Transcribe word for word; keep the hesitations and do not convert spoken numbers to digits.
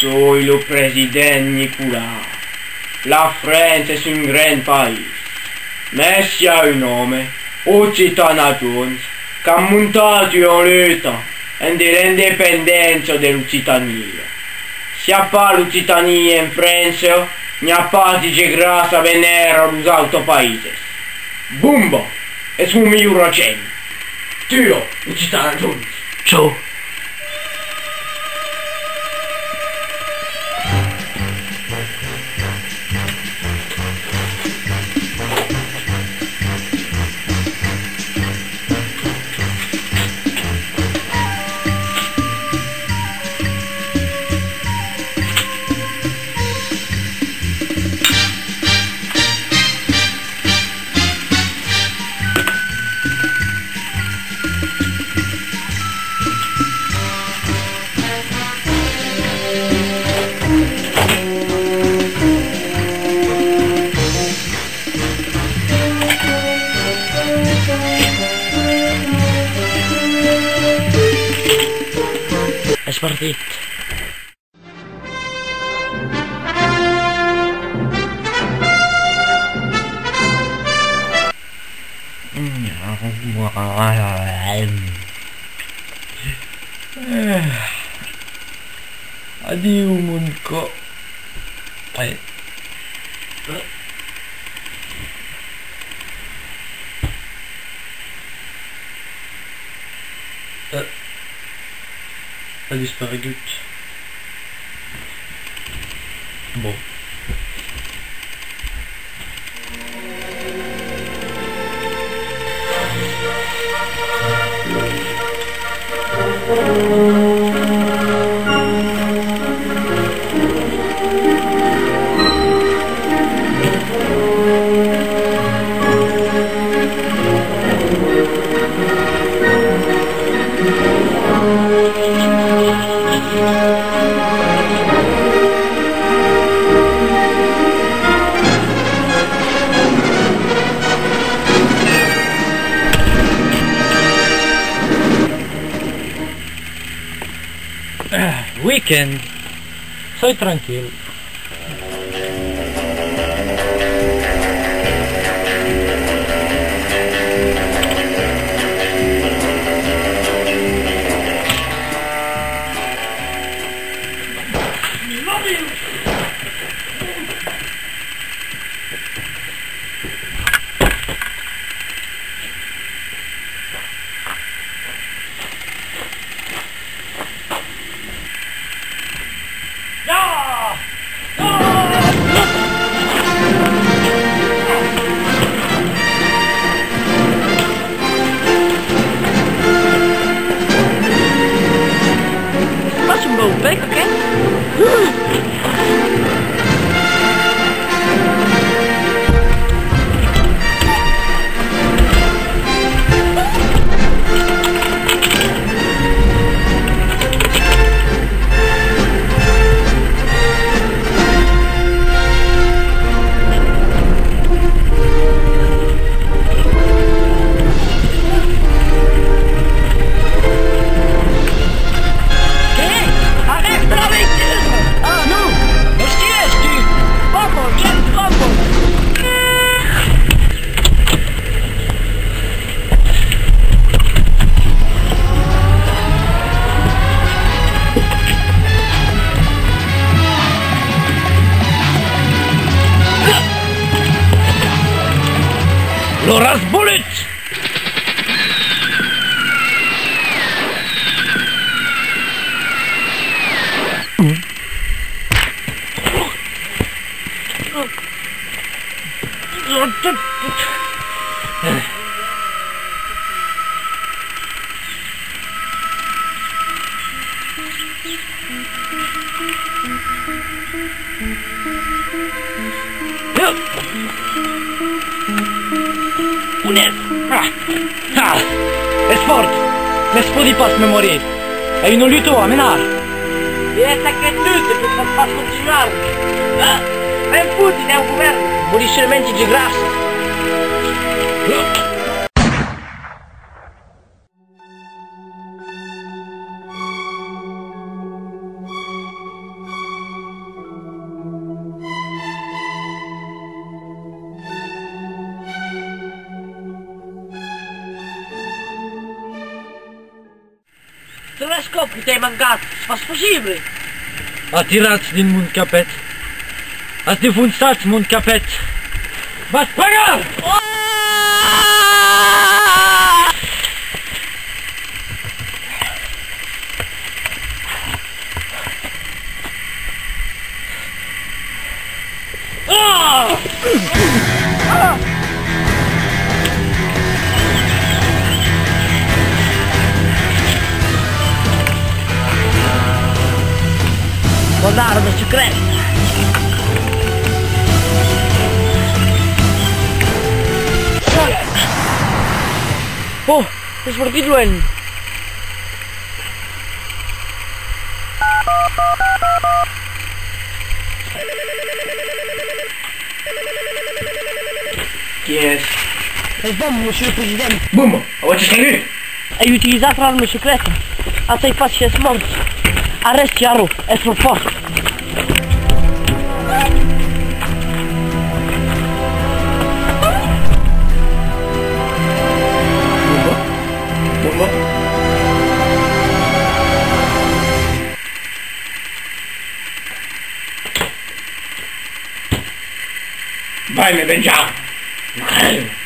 Soi lo president Nicolas. La França es un grand país. Mès i a un òme, Occitan Jones, qu'a montat ua luta ende l'independéncia de l'Occitània. S'i a pas l'Occitània en França, n'i a pas de gegràs a véner a los autres païses. Bomba! Es lo melhor agent. Tua, Occitan Jones. Ciao. Es partit. Adiu, mon còr. Eh, a disparegut. Bon. Weekend. Soi tranquil. Pas un bèu pèc, aquel? Qué? Arrèsta la veitura! Ah non! Òstia, tu! Vamos, James, vamos! Lo rasbolet! On es? Ah! Ah! Es fòrt! Mès pòdi pas me morir! Ai una luta a menar! E es aquesta luta que pòt pas continuar! Ah! Me'n foti deu govèrn! Vòli solament de gràcia! Còp que t'ai mancat, es pas possible! Atiratz dins mon capèth. As defonsat mon capèth. Vas pagar! Mon arma secrèta! Oh, es partit luènh! Qui es? Es Bomba, Monsieur le Président. Bomba, a vos escregut? Ai utilizat l'arma secrèta. Atai pas si es mòrt. Arrèsti, ara, es tròp fòrt. Bomba. Bomba. Vai me venjar! Lo crèn!